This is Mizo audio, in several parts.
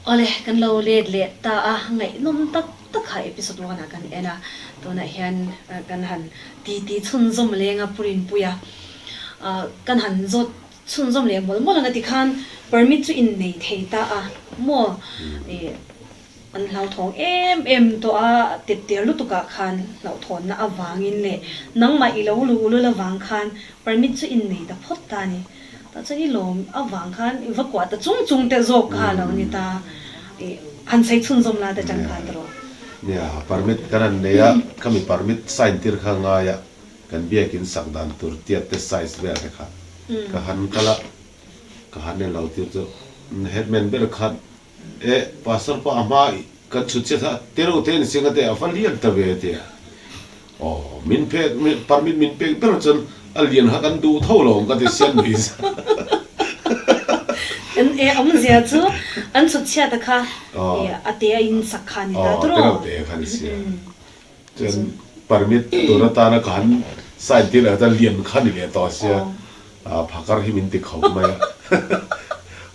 Awle, kan lo let leh ta a, ngaihnawm tak tak kha episode one ah kan en a, tunah hian kan han titi chhunzawm leng a Purinpuia kan han zawt chhunzawm leh mawlh mawlh ang a tikhan permit chu innei thei ta a maw ih an hlauthawng em em tawh a tettir lutuk ah khan hlauhthawnna avangin leh nangmah i lo luh lul avang khan permit chu innei ta phawt ta a ni. Tah chuan i lawm avang khan i va kuah ta chung chung te zawk kha a lo ni ta. I han sawi chhunzawm la te chang khan tawh. Nia, permit kan han nei a, khami permit sign tir kha ngai a, kan biakin sak dan tur tiat te size vel te kha ka han kal a, ka han en lo tir chu headman ber khan e pastor pa a hma kan chhut chiat kha te reuh te ni singa te a va lian ta ve tia. Aw, min pek, permit min pek ber chuan a lian kha kan duh tho lo ang ka ti siam mai sa. An e awmzia chu an chhut chhiat a kha a te a in sak kha a ni ta tawrh. Aw, te reuh te kha ni sia. Chuan permit tur atana ka han sign tir leh chuan lian kha ni leh tawh sia, phakar hi min ti khawp mai a.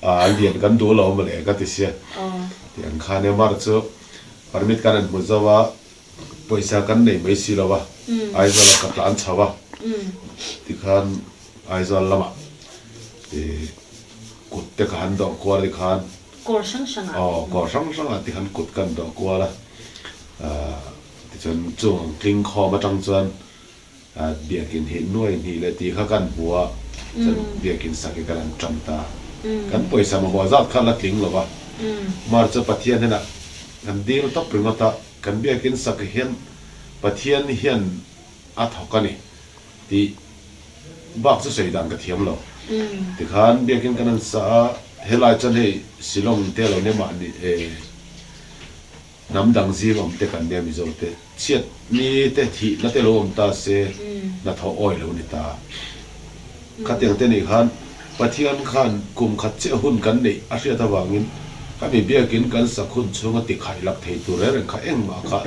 A lian kan duh lo mawle ka ti sia. Tiang khan e mar chu permit kan han hmu zo a. Pawisa kan nei mai si lo a, Aizawl ah ka tlan chho a, tikhan Aizawl lamah kut te ka han dawh kual tikhan, Kawr hrang hrangah. Aw, kawr hrang hrangah tikhan kut kan dawh kual a, tichuan chung ang tling khawm atang chuan biakin hi nuai hnih leh tih kha kan hmu a, chuan biakin sak hi kan han tan ta. Kan pawisa mamawh zat kha la tling lo va, Mar chu Pathian hnenah kan dil tawp ringawt a. Kan biakin sak hian Pathian hian a thawk a ni tih bak chu sawi dan ka thiam lo. Tikhan biakin kan han sa a, helai chuan hei Shillong te lo nia mahni hnam dang zing awm te kan nia Mizo te chhiat ni te thihna te lo awm ta se hnathawh awi lo ni ta. Khatiang te nih khan Pathian khan kum khat chiah hun kan neih a hriat avangin khami biakin kan sak hun chhunga tikhaih lak thei tur reng reng kha engmah kha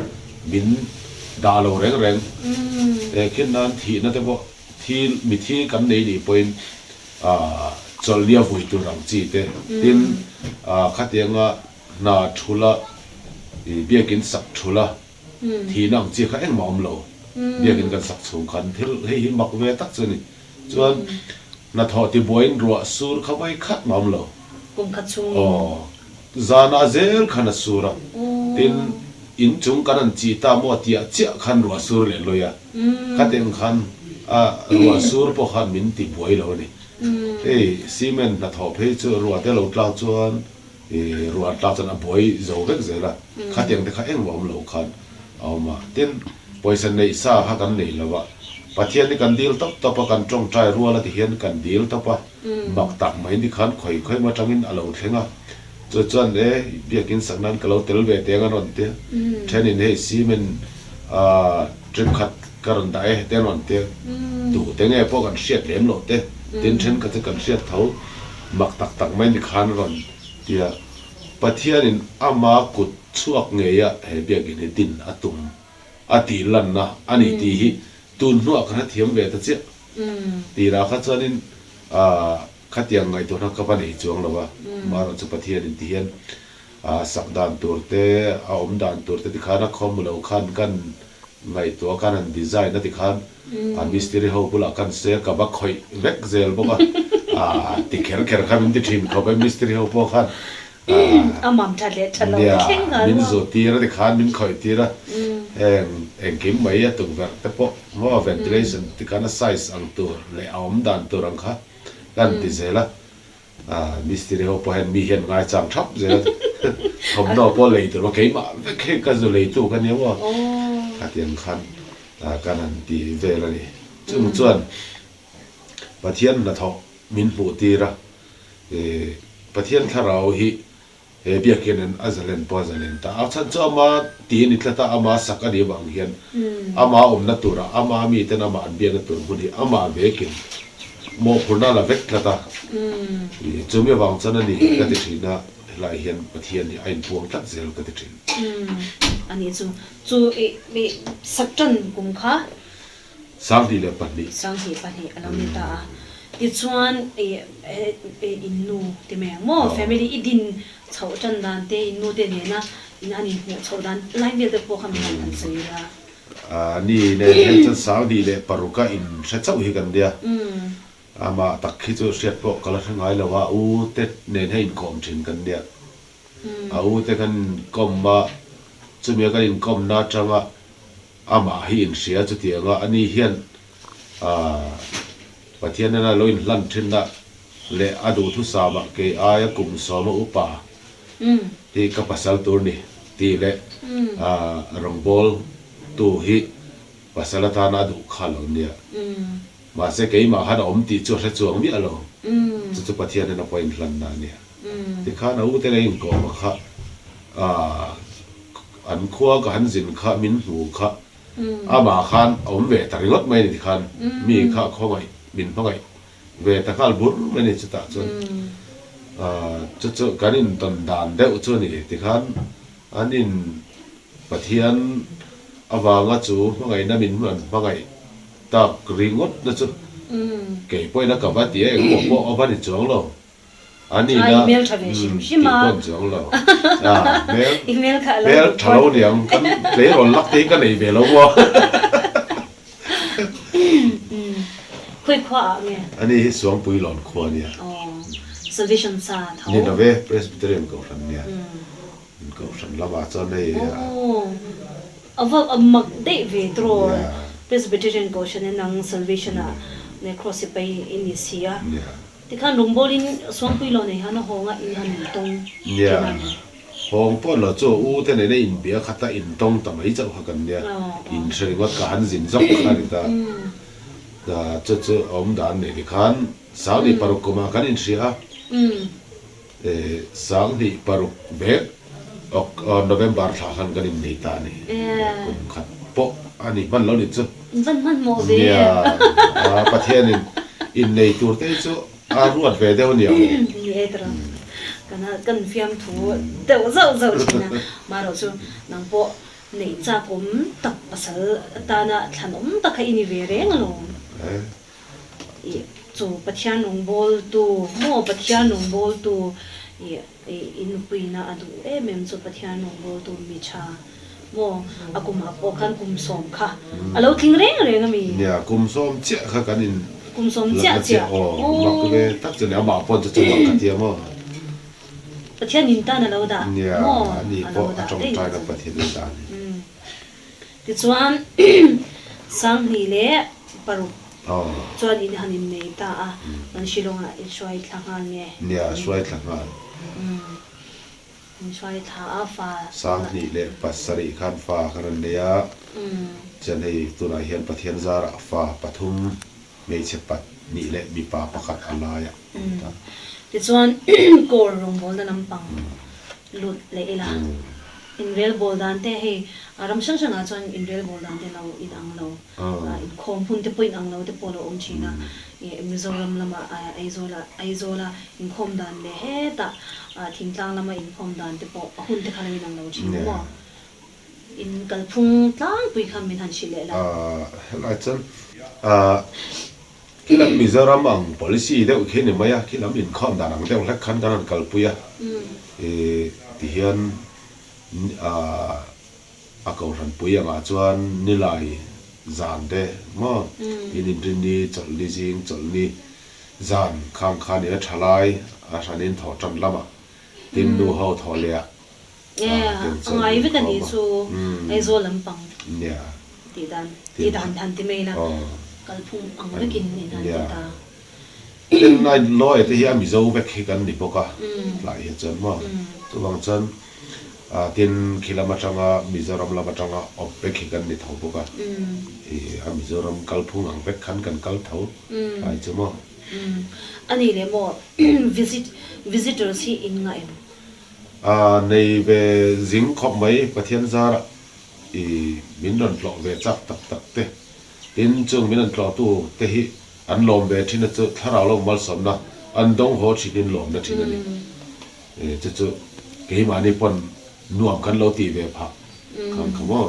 min dah lo reng reng. Khin nan thihna te pawh thi mithi kan nei nih pawhin chawlhnia vui tur ang chi te tin khatianga hna thula biakin sak thula Thihna ang chi kha engmah awm lo. Biakin kan sak chhung khan thil hei hi mak ve tak chu a ni. Chuan hnathawh tibuaiin ruah sur kha vawi khat mah awm lo. Kum khat chhungin. Aw, zanah zel khan a sur a. Tin, in chung kan han chih ta maw tiah chiah khan ruah sur leh lawi a. Khateng khan a ruah sur pawh khan min tibuai lo a ni. Hei cement hnathawh phei chu ruah te lo tlak chuan I ruah tlak chuan a buai zo vek zel a, khatiang te kha engmah awm lo khan a awm a. Tin, pawisa neih sa kha kan nei lo a, Pathian hi kan dil tawp tawp a, kan tawngtai rual a ti hian kan dil tawp a, mak tak mai ni khan khawi khawi emaw atangin a lo thleng a, chu chuan e biakin sak nan ka lo tel ve teng a rawn ti a, thenin hei cement trip khat ka rawn dah e te an rawn ti a, duh te nge pawh kan hriat lem loh te, tin thenkhat chu kan hriat tho. Mak tak tak mai ni khan rawn ti a, Pathianin ama kut chhuak ngeia he biakinn hi din a tum a tih lanna a ni tih hi tun hnuah ka hrethiam ve ta chiah. Tirah kha chuanin khatiang ngaihtuahna ka va nei chuang lo a, amaherawhchu chu Pathianin ti hian sak dan tur te, a awm dan tur te tikhan a khawm lo khan kan Ngaihtuah kan han design a ti khan a mistiri ho bulah kan se ka va khawih vek zel bawk a, aah ti kher kher kha min ti thin khawp e mistiri ho pawh khan aah A mam that leh that lo te thleng nghal min zawh tir a ti khan min khawih tir a, heng engkim mai a tukverh te pawh maw ventilation ti khan a size ang tur leh a awm dan tur ang kha kan ti zel a. Mistiri ho pawh hian mi hian ngaichang thap zel a, thawmhnaw pawh lei tur a keimah vek hi ka zu leitu ka nia maw khatiang khan kan han ti vel a ni. Chung chuan Pathian hnathawh min hmuh tir a, Pathian thlarau hi He biakinn in a zalen pawh a zalen ta. A chhan chu ama ti a ni tlat a, ama sak a nih avang hian ama awmna turah, ama miten amah an biakna tur hmun hi amah vekin mawhphurhna a la vek tlat a. Chumi avang chuan a ni ka ti thin a, helaiah hian Pathian hi a inpuang tlat zel ka ti thin. A nih chu, chu i sak tan kum kha? 2002. 2002 a lo ni ta a. Tichuan i in nu ti mai ang maw? Family i din chhoh tan dan te, in nu te nena in han inhmuh chhoh dan lai vel te pawh kha min han han sawi la. A ni nen hian chuan 2006 a in hre chauh hi kan nia. Amah tak hi chu hriat pawh ka la hre ngai lo a, u te nen hian inkawm thin kan nia. A u te kan inkawm a, chumi a kan inkawmna atanga amah hi inhria chutianga ani hian aah Pathian nena lo inhlan thinna leh a duhthusama kei aia kum sawma upa hi ka pasal tur ni tih leh aah rawngbâwl tu hi pasal atana a duh kha lo nia. Mahse keimah khan a awm tih chu a hre chuang miah lo. Chu chu Pathian nena pawh inhlanna a nia. Tikhan a ute leh inkawm a kha aah an khua ka han zin kha min hmu kha amah khan a awm ve ta ringawt mai a ni tikhan mi kha a khawngaih min hmangaih ve ta nghal bur mai a ni chutah chuan aah chu chu kan intawn dan deuh chu a ni tikhan an in Pathian avanga chu hmangaihna min hmangaih tak ringawt na chu kei pawhin a ka va ti a engpawh pawh a va ni chuang lo. A ni na tih pawn chuang lo. Hmel tha lo niang kan tleirawl lak te hi ka nei ve lo maw. Khawi khua ah nge? A ni hi Suangpui lawn khua nia. Ni lo ve Presbyterian Kohhran nia. Kohhran lamah chuan hei. A va mak daih ve tiraw Presbyterian Kohhran in ang Salvation ah Cross sipai i ni si a. Tikhan rawngbawlin Suangpui lo nei han a hawng a in han intawng Nia, thin a ni. hawng pawh lo chu u te nena inbia khat a intawng ta mai chauh kha kan nia, inhre ringawt ka han zin zawk kha a ni ta. Chu chu a awm dan nei tikhan 2006 kumah kan inhria a, 2006 vek November thla khan kan innei ta a ni, kum khat pawh a ni hman lo ni chu. Van hmanhmawh ve. Nia, Pathianin innei tur te hi chu a ruat ve deuh ania. Ni e tawrh a, kan fiamthu deuh zauh zauh thin a, marawh chu nang pawh neih chak awm tak pasal atana thlan awm tak kha i ni ve reng alawm. I chu Pathian rawngbawltu maw Pathian rawngbawltu i I nupuina a duh em em chu Pathian rawngbawltu mi tha maw? A kumah pawh khan kum sawm kha a lo tling reng reng a mi? Nia, kum sawm chiah kha kan in Kum sawm chiah chiah. Aw, mak ve tak chu ni, amah pawh chu chu mak ka ti a maw? Pathian in tan a lo dah maw? Nia, ani pawh a tawngtai na Pathian in dah a ni. Tichuan, 2006 chuan in han innei ta a, kan Shillong-ah in hruai thla nghal nge? Nia, hruai thla nghal. In hruai thla a, fa. 2007 khan fa kan rawn nei a, chuan hei tunah hian Pathian zarah fa pathum, hmeichhe pahnih leh mipa pakhat a lai a awm ta. Tichuan, Kawl rawngbawlna lampang lut leh ila. Inrelbawl dan te hei ram hrang hrangah chuan inrelbawl dan te lo inang lo, inkhawm hun te pawh inang lo te pawh lo awm thin a, Mizoram lama Aizawla Aizawla inkhawm dan leh hetah thingtlang lama inkhawm dan te pawh a hun te kha lo inang lo thin maw? In kalphung tlangpui kha min han hrilh leh la. Helai chuan Khilam Mizoram ang policy deuh khi ni mai a, khilam inkhawm dan ang deuh hlek khan kan han kalpui a, ih tihian ah a kohhranpui angah chuan nilai zan te maw in inrinni chawlhni zing chawlhni zan khang kha nia thalai a hranin thawh tan lamah tin nu ho thawh leh ah A ngai vek a nih chu Aizawl lampang tih dan tih dan han ti mai ila kalphung ang vekin in han ti ta. Tin a lawyer te hi a Mizo vek hi kan ni bawk a tlai hi chuan maw chuvang chuan tin khi lam atanga Mizoram lam atanga awp vek hi kan ni tho bawk a a Mizoram kalphung ang vek khan kan kal tho tlai chu maw. A nih leh maw visit visitors hi in ngah em? A nei ve zing khawp mai Pathian zarah i min rawn tlawh ve chak tak tak te. Tin, chung min rawn tlawhtu te hi an lawm ve thin a chu thlarau lo malsawmna an dawng haw thin in lawmna thin a ni. Chu chu keimahni pawn nuam kan lo tih ve phah khang kha maw?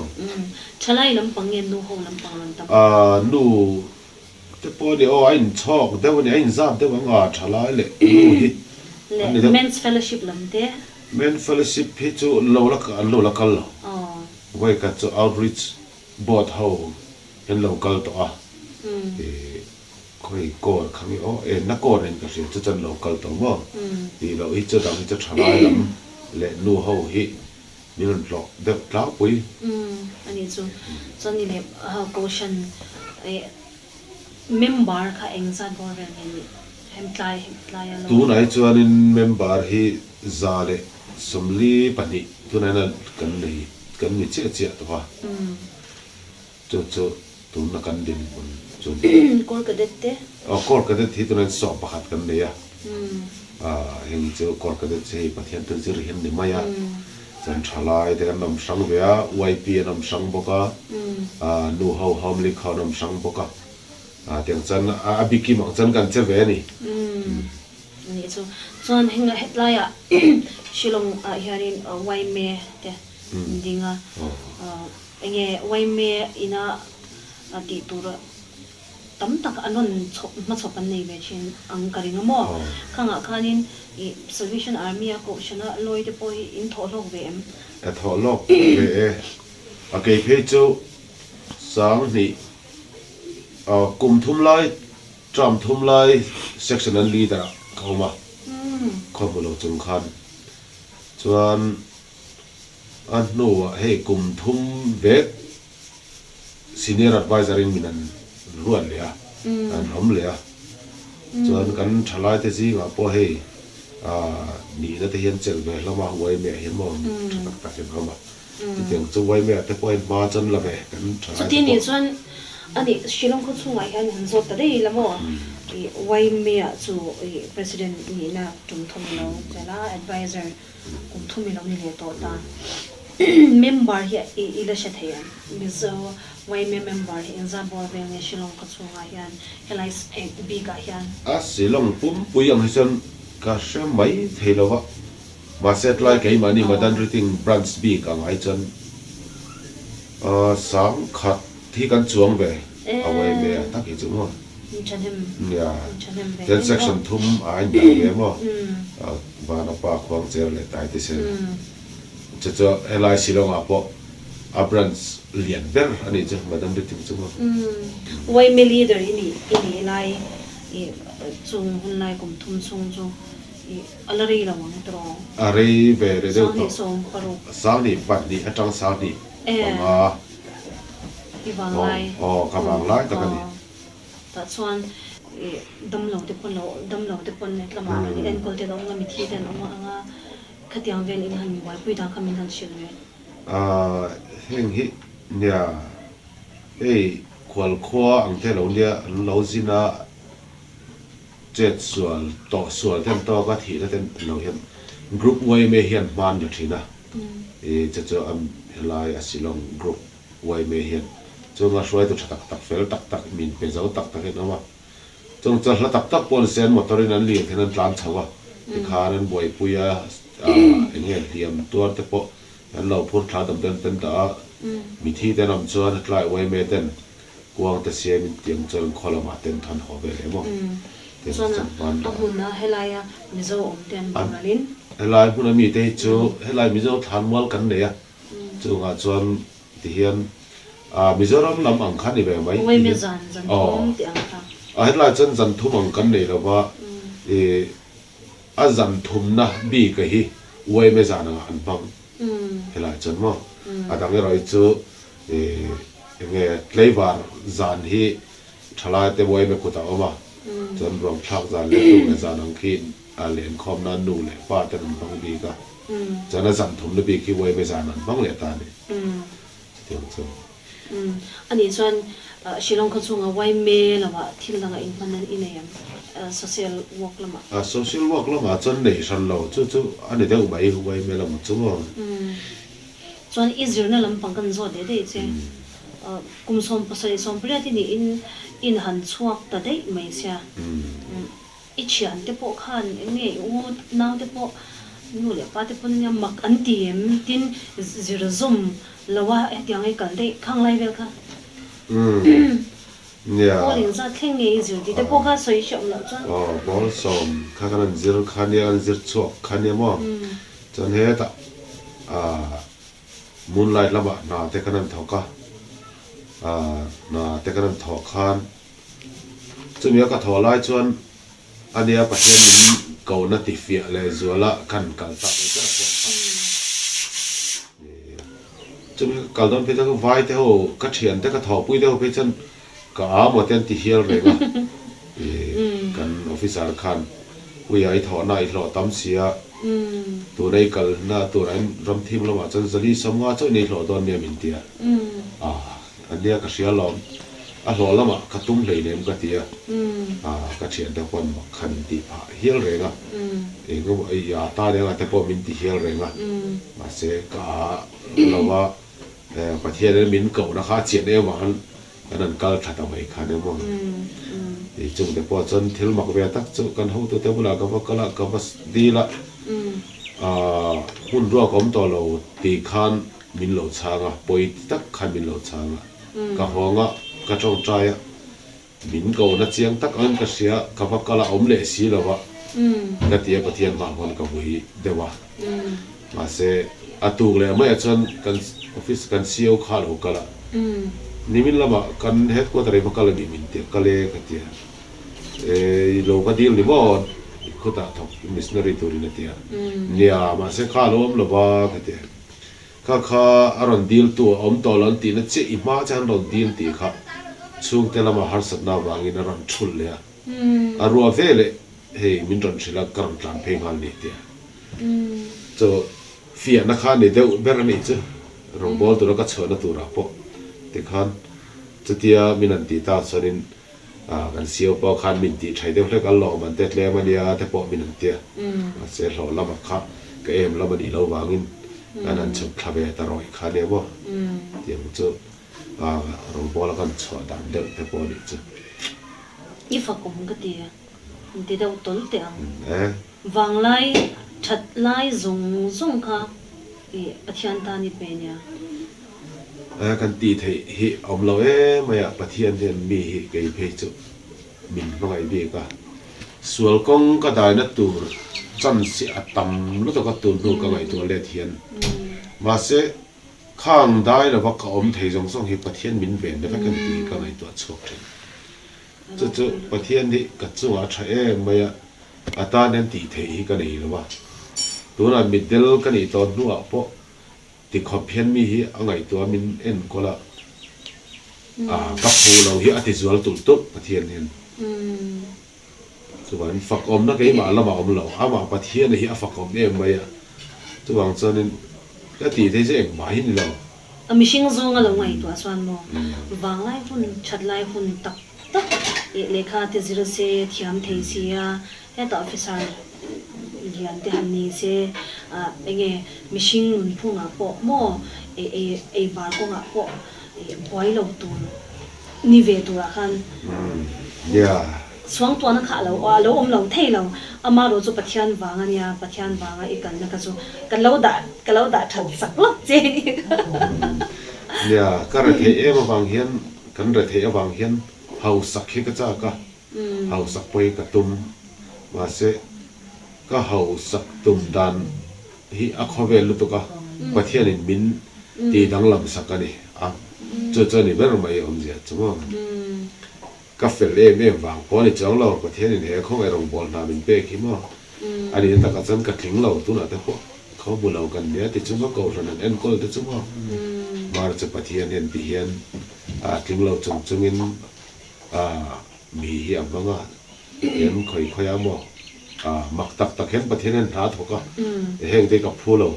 Thalai lampang nge nu ho lampang rawn tam? Nu. Te pawh a ni aw, a inchhawk deuh a ni, a inzat deuh ang a, thalai leh nu hi an ni deuh. Men's Fellowship lam te. Men Fellowship hi chu lo la an lo la kal lo. Vawikhat chu Outreach Board ho an lo kal tawh a, ih khawi kawr kha nge aw, enna kawr nen ka hria chu chu an lo kal tawh maw? Tih loh hi chu dang hi chu thalai lam leh nu ho hi Min rawn tlawh deuh tlangpui. Umm a nih chu. Chuan ni leh Kohhran member kha eng zat bawr vel nge nih? Hem tlai hem tlai a lo. Tunah hi chuanin member hi 142 tunah hian kan nei kan ni chiah chiah tawh a. Chu chu tunna kan dinhmun chu a ni. Corps Cadet te? Aw, Corps Cadet hi tunah hian 11 kan nei a. Heng chu Corps Cadet chu hei Pathian thil zir hi an ni mai a. Chuan thalai te kan awm hrang ve a, YP an awm hrang bawk a, nu ho Home League ho an awm hrang bawk a. Tiang chuan a bikim ang chuan kan che ve a ni. Anih chu. Chuan heng hetlaiah Shillong ah hianin yma te an ding a. Enge yma ina tih tur tam tak an rawn chhawp hmachhawp an nei ve thin ang ka ring a maw? Khangah khanin i Salvation Army a kohhrana lawi te pawh hi in thawh hlawk ve em? Ka thawh hlawk ve e. A kei phei chu 2000 kum thum lai term thum lai section an leader ah ka awm a, khaw hmu lo chung khan chuan A hnuah hei kum thum vek Senior Adviser in min an ruat leh a, an awm leh a. Chuan kan thalaite zingah pawh hei nihna te hian chelh ve hlawm a, Uaimeh ah hian maw tha tak tak in awm a. Chutiang chu Uaimeh ah te pawh hei hma chuan la ve kan thalaite pawh. Chuti nih chuan ani Shillong khaw chhungah hian han zawt ta daih ila maw Uaimeh ah chu President nihna tum thum ilo chelh a, Adviser Kum thum i lo ni leh tawh ta. Member hi i la hre thei em? Mizo yma member hi engzat bawr vel nge Shillong khaw chhungah hian helai bikah hian? A Shillong pumpui ang hi chuan ka hre mai thei lo va, mahse tlai keimahni Madan Riting branch bik ang ai chuan 10,000 hi kan chuang ve a yma ah tak hi chu maw. Nia, chuan section thum a in dah ve maw? Vanapa Khuangcher leh Taitisen. Chu chu helai Shillong ah pawh a branch lian ber a nih chu Madam Ritim chu maw? Yma leader i nih i nih lai i chung hun lai kum thum chhung chu i a la rei lo ang tawh. A rei ve leh deuh tawh. 2016. 2002 atang 2005. I vanglai. Aw ka vanglai tak a ni. Tah chuan ih damlo te pawn lo damlo te pawn hetlamah an rawn enkawl te an awm a, mithi te an awm ang a, khatiang vel in han buaipui dan kha min han hrilh ve. Ahh heng hi nia hei khualkhua ang te lo nia an lo zin a, chet sual tawh sual te an tawk a, thihna te an lo hian group yma hian hman la thin a, ih chu chu helai a Shillong group. Uaime hian chunga hruaitu tha tak tak, fel tak tak, min pe zo tak tak in awm a. Chung chu hla tak tak pawh ni se an motor in an lir hian an tlan chho a, tikhan an buaipui a, eng nge hliam tuar te pawh an lo phur thla dam ten ten dah a, mithi te an awm chuan tlai uaime ten kuang te siam in tiang chuan an khaw lamah ten thawn haw ve leh maw tiang chuan hman dah a. Chuan a hmun a helaia Mizo awm te an boral in. Helai hmun a mi te hi chu helai Mizo thlanmual kan nei a. Chungah chuan tihian Mizoram lam ang kha ni ve mai. Uaime zan zan thum tih ang kha. A hetlai chuan zan thum ang kan nei lova, i a zan thumna bik a hi uaime zan angah an hmang helai chuan maw. A dang erawh hi chu i enge tleivar zan hi thalai te uaime kutah a awm a, chuan ruang thlak zan leh tuk leh zan ang khi A lenkhawm nan nu leh pa ten an hmang bik a, chuan a zan thumna bik hi uaime zan an hmang leh ta a ni. Chutiang chu. Anih chuan Shillong khaw chhunga uaime lamah thil dangah inhman i nei em? Social work lamah? Social work lamah chuan nei hran lo, chu chu a ni deuh mai uaime lamah chu maw. Chuan i zirna lampang kan zawt leh daih che. Kum 77 18 i niin in han chhuak ta daih mai sia. I thian te pawh khan eng nge i u nau te pawh nu leh pa te pawn nia mak an ti em tin zir zawm lo a hetiang i kal daih khang lai vel kha. Umm. Nia. Pawl engzat thleng nge i zir tih te pawh kha sawi hreawm loh chuan. Aw, pawl 10 kha kan han zir kha nia, kan zir chhuak kha nia maw? Chuan hetah ah moonlight lamah hna te kan han thawk a, ah hna te kan han thawh khan chumi a ka thawh lai chuan ania Pathian min kohna ti fiah leh zuala kan kal tak mai ber pawh kha. Chumi ka kal dawn phei chuan vai te ho ka thian te ka thawhpui te ho phei chuan ka a maw te an ti hial reng a, kan officer khan Uia i thawhna i hlawh tam si a, tuna i kalna turah hian ramthim lamah chuan zali 50 chauhin i hlawh dawn nia min ti a, a nia ka hria alawm, a hlawh lamah ka tum hleinem ka ti a, ka thiante pawn mak kha min tih phah hial reng a, eng emaw i a tan engah te pawh min ti hial reng a, mahse ka a lo va Pathianin min kohna kha a chian em avangin kan han kal tha ta mai khan emaw tih chungte pawh chuan thil mak ve tak chu kan hotute bulah ka va kal a, ka va dil a, hmun ruak awm tawh lo tih khan min lo chhang a, pawi ti tak khan min lo chhang a, ka hawng a, ka tawngtai a. Min ko na chiang tak ang ka hria, ka va kal a awm leh si lo a, ka ti a Pathian hmah huan ka vui deuh a. Mahse, a tuk leh maiah chuan kan office kan CEO kha a lo kal a, nimin lamah kan headquarter i va kal a nih min ti a, kal e ka ti a, e i lo va dil ni maw khutah thawk missionary turin a ti a, nia mahse kha a lo awm lo va ka ti a. Kha kha a rawn dil tu a awm tawh lo an tihna chiah i hma che an rawn dil tih kha chhungte lama harsatna avangin a rawn thulh leh a, a ruah ve leh hei min rawn hrilh a ka rawn tlan phei nghal ni tia chu fiahna kha a ni deuh ber a nih chu rawngbawl tura ka chhuahna turah pawh tikhan chutia min han tih tak chuanin Kan sio pawh khan min tih thai deuh hlek a, lawm an te tlem a nia te pawh min an tia. Mahse hlawh lamah kha ka em lam a nih loh vangin kan han chhuk thla ve ta rawih kha nia maw? Tiang chu rawngbawl a kan chhuah dan deuh te pawh a nih chu. I fakawm ka ti a, an ti deuh tawlh teh ang. Vanglai that lai zawng zawng kha i Pathian tan i pe nia. A kan tih theih hi a awm lo em mai a, Pathian hian mi hi kei phei chu min hmangaih bik a, sual kawng ka daina tur chance hi a tam lutuk a tun hnu ka ngaihtuah let hian. Mahse, khang dai lova ka awm thei zawng zawng hi Pathian min ven na vek a ni tih hi ka ngaihtuah chhuak thin. Chu chu Pathian hi ka chungah a tha em mai a, A tan hian tih theih hi ka nei lo a, tunah mitdel ka nih tawh hnuah pawh tikhawp hian mi hi a ngaihtuah min enkawl a, ka phu lo hi a ti zual tulh tulh Pathian hian. Chuvangin fakawmna keimah lamah awm lo, amah Pathiana hi a fakawm em mai a, chuvang chuanin ka tih theih chu engmah hi ni lo. A mihring zawnga lo ngaihtuah chuan maw vanglai hun that lai hun tak tak lehkha te zir se thiam thei si a, hetah officer lian te han ni se ah enge mihring nunphungah pawh maw ei ei bar kawngah pawh buai lo tur ni ve turah khan Suangtuahna kha a lo a lo awm lo thei lo. Amarawh chu Pathian vang a nia, Pathian vanga i kalna kha chu ka lo dah ka lo dah that sak lawk che a ni. Nia, ka retheih em avang hian, kan retheih avang hian hausak hi ka chak a, hausak pawh hi ka tum. Mahse, ka hausak tum dan hi a khawvel lutuk a, Pathianin min ti danglam sak a ni a, chu chu a ni ber mai awmzia chu maw. Ka fel em em vang pawh a ni chuang lo, Pathianin he khawngaih rawngbâwl hna min pek hi maw? A nihna takah chuan ka tling lo, tunah te pawh khaw hmu lo kan nia ti chung ka kohhran an enkawl te chu maw? Mar chu Pathian hian ti hian a tling lo chung chungin a mi hi a hmang a, hian khawi khawi a maw? A mak tak tak hian Pathian hian hna a thawk a, heng te hi ka phu lo.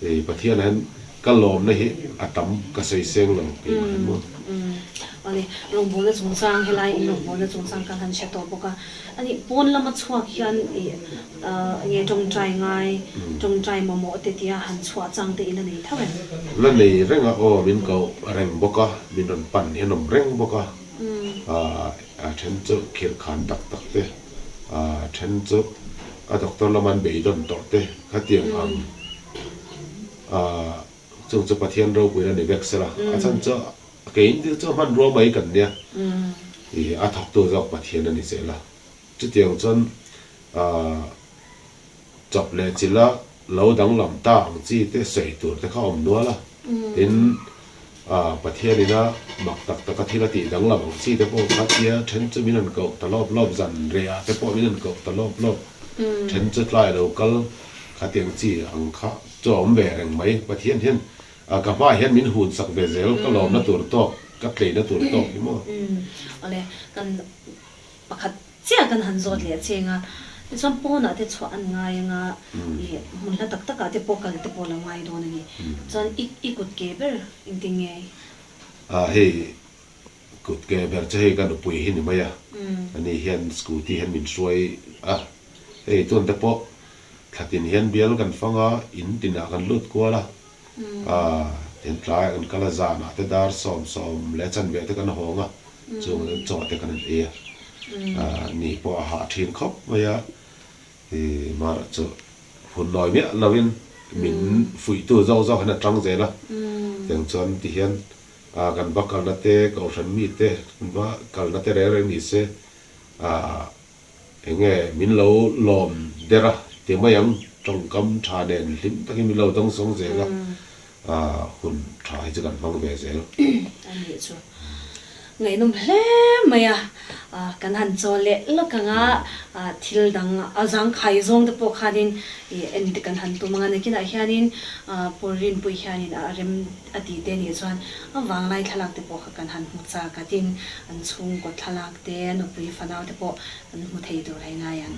Hei Pathianah hian ka lawmna hi a tam ka sawi seng lo keimah hian maw? Awle, rawngbawlna chungchang helai in rawngbawlna chungchang kan han hre tawh bawk a. Ani pawn lama chhuak hian i nge tawngtai ngai, tawngtai mamawh te tia han chhuah chang te i la nei tho em? La nei reng a aw, min koh reng bawk a, min rawn pan hian awm reng bawk a, a then chu khirhkhan tak tak te, a then chu a doctor lama an beidawn tawh te khatiang ang chung chu Pathian ropuina ni vek sela a chhan chu keiin thil chu hmanrua mai kan nia. Ih a thawktu zawk Pathian a ni zel a. Chutiang chuan ah chawp leh chilh a lo danglam ta ang chi te sawi tur te kha a awm nual a. Tin ah Pathian ina mak tak taka thil a tih danglam ang chi te pawh kha tia then chu min han koh ta lawp lawp zan reh ah te pawh min han koh ta lawp lawp then chu tlai lo kal khatiang chi ang kha chu a awm ve reng mai. Pathian hian A ka hmaah hian min hun sak ve zel, ka lawmna tur tawk, ka tleina tur tawk hi maw? Umm, awle, kan pakhat chiah kan han zawt leh cheng a, tichuan pawnah te chhuah an ngai anga, ih hmun hla tak takah te pawh kal te pawh lo ngai dawn a ni. Chuan i i kut ke ber engtin nge? A hei kut ke ber chu hei ka nupui hi ni mai a, ani hian scooty hian min hruai a, hei tun te pawh thlatin hian bial kan fang a, in tinah kan lut kual a, Aaa, tin tlaiah kan kal a, zanah te dar sawm sawm leh chanve te kan hawng a, chung chuan chaw te kan han ei a, aaa ni pawh a hah thin khawp mai a, ih mara chu hun nawi miah lovin min fuihtu zawk zawk hian a tang zel a, tiang chuan ti hian aaa kan va kalna te kohhran mite kan va kalna te reng reng ni se aaa Eng nge min lo lawm der a ti mai ang, tawngkam tha nen hlim takin min lo dawngsawng zel a, hun tha hi chu kan hmang ve zel. A nih chu ngaihnawm hle mai a, kan han chaw leh lawk ang a, thil dang a zangkhai zawng te pawh khanin en te kan han tum ang a, nakinah hianin Paul Rinpuii hianin a rem a tih te nih chuan a vanglai thlalak te pawh kha kan han hmu chak a, tin an chhungkaw thlalak te, nupui fanau te pawh an hmu thei tur a ingai ang.